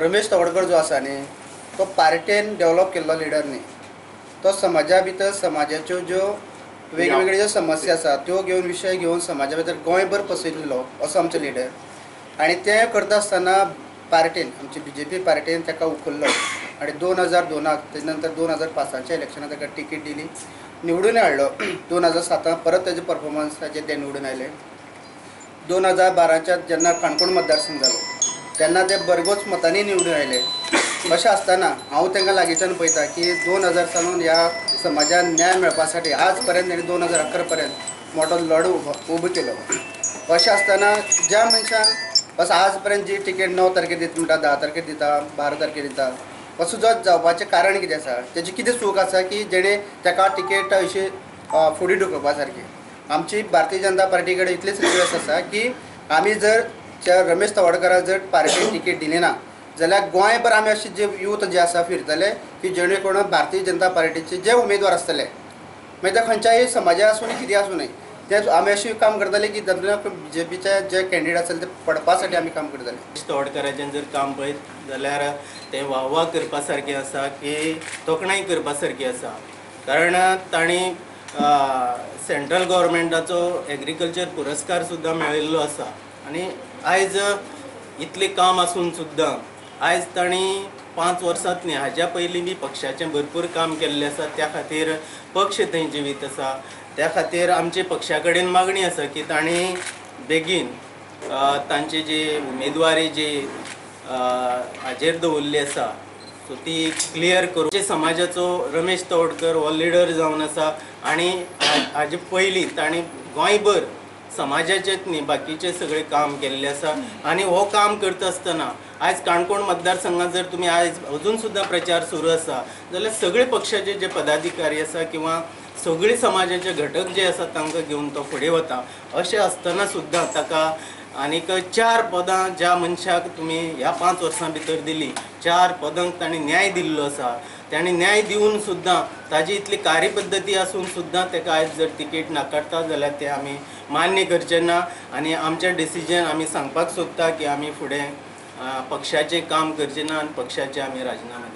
रमेश तवडकर जो आसा न्ही तो पार्टेन डेवलप केल्लो लिडर न्ही, तो समाजा भितर समाजाच्यो ज्यो वेगवेगळ्यो ज्यो समस्या आसा त्यो घेवन विशय घेवन समाजा भितर गोंयभर पसरिल्लो असो आमचो लिडर. आनी तें करता आसतना पार्टेन आमची बीजेपी पार्टेन ताका उखल्लो आनी 2002 तेजे नंतर 2005 इलेक्शनाक ताका तिकीट दिली, निवडून हाडलो. 2007 परत तेजे परफॉर्मन्साचेर ते निवडून आयले. 2012 जेन्ना काणकोण मतदारसंघ जालो तेन्ना ते बरगोच मतांनी निवडून आयले. अशें आसतना हांव तांकां लागींच्यान पळयता की 2000 सालून ह्या समाजान न्याय मेळपा साठी आज पर्यंत ताणें 2011 पर्यंत मोठो लढो उबो केलो. अशें आसतना ज्या मनशान बस आज पर्यंत जी तिकेट 9 तारखेर दिता म्हणटा, 10 तारखेर दिता, 12 तारखेर दिता, असो जो जावपाचें कारण कितें आसा, तेजी कितें चूक आसा की जेणे ताका तिकेट अशी फुडें ढुकलपा सारकी. आमची भारतीय जनता पार्टी कडेन इतलीच रिक्वेस्ट आसा की आमी जर रमेश तवडकराक जर पार्टी तिकेट दिली ना जाल्यार गोंयभर आमी अशे जे यूथ जे आसा फिरतले की जेणे करून भारतीय जनता पार्टीचे जे उमेदवार आसतले मागीर ते खंयच्याय समाजा आसूं न्ही कितें आसूं न्ही ते आमी अशें काम करतले की तातूंतल्यान बीजेपीचे जे कॅन्डिडेट आसतले ते पडपा साठी आमी काम करतले. तवडकराचें जर काम पळयत जाल्यार तें वाहवा करपा सारकें आसा की तोखणाय करपा सारकी आसा, कारण तांणी सेंट्रल गव्हर्मेंटाचो एग्रीकल्चर पुरस्कार सुद्दां मेळिल्लो आसा. आनी आयज इतलें काम आसून सुद्दां आयज तांणी 5 वर्सांत न्ही हाज्या पयलीं बी पक्षाचें भरपूर काम केल्लें आसा. त्या खातीर पक्ष थंय जिवीत आसा. त्या खातीर आमचे पक्षा कडेन मागणी आसा की तांणी बेगीन तांची जी उमेदवारी जी हाजेर दवरली आसा सो ती क्लियर करूं. समाजाचो रमेश तवडकर हो लिडर जावन आसा आनी हाजे पयलीं तांणी गोंयभर समाजाचेच न्ही बाकीचे सगळे काम केल्ले आसा. आनी हो काम करता आसतना आयज काणकोण मतदारसंघात जर तुमी आयज अजून सुद्दां प्रचार सुरू आसा जाल्यार सगळे पक्षाचे जे पदाधिकारी आसा किंवा सगळे समाजाचे घटक जे आसा तांकां घेवन तो फुडें वता. अशें आसतना सुद्दां ताका आनीक 4 पदां ज्या मनशाक तुमी ह्या 5 वर्सां भितर दिली, 4 पदांक तांणी न्याय दिल्लो आसा. तांणी न्याय दिवन सुद्दां ताजी इतली कार्यपद्दती आसून सुद्दां ताका आयज जर तिकेट नाकारता जाल्यार ते आमी मान्य करचे ना. आनी आमचें डिसिजन आमी सांगपाक सोदता की आमी फुडें पक्षाचें काम करचे ना आनी पक्षाचे आमी राजिनामे दितले.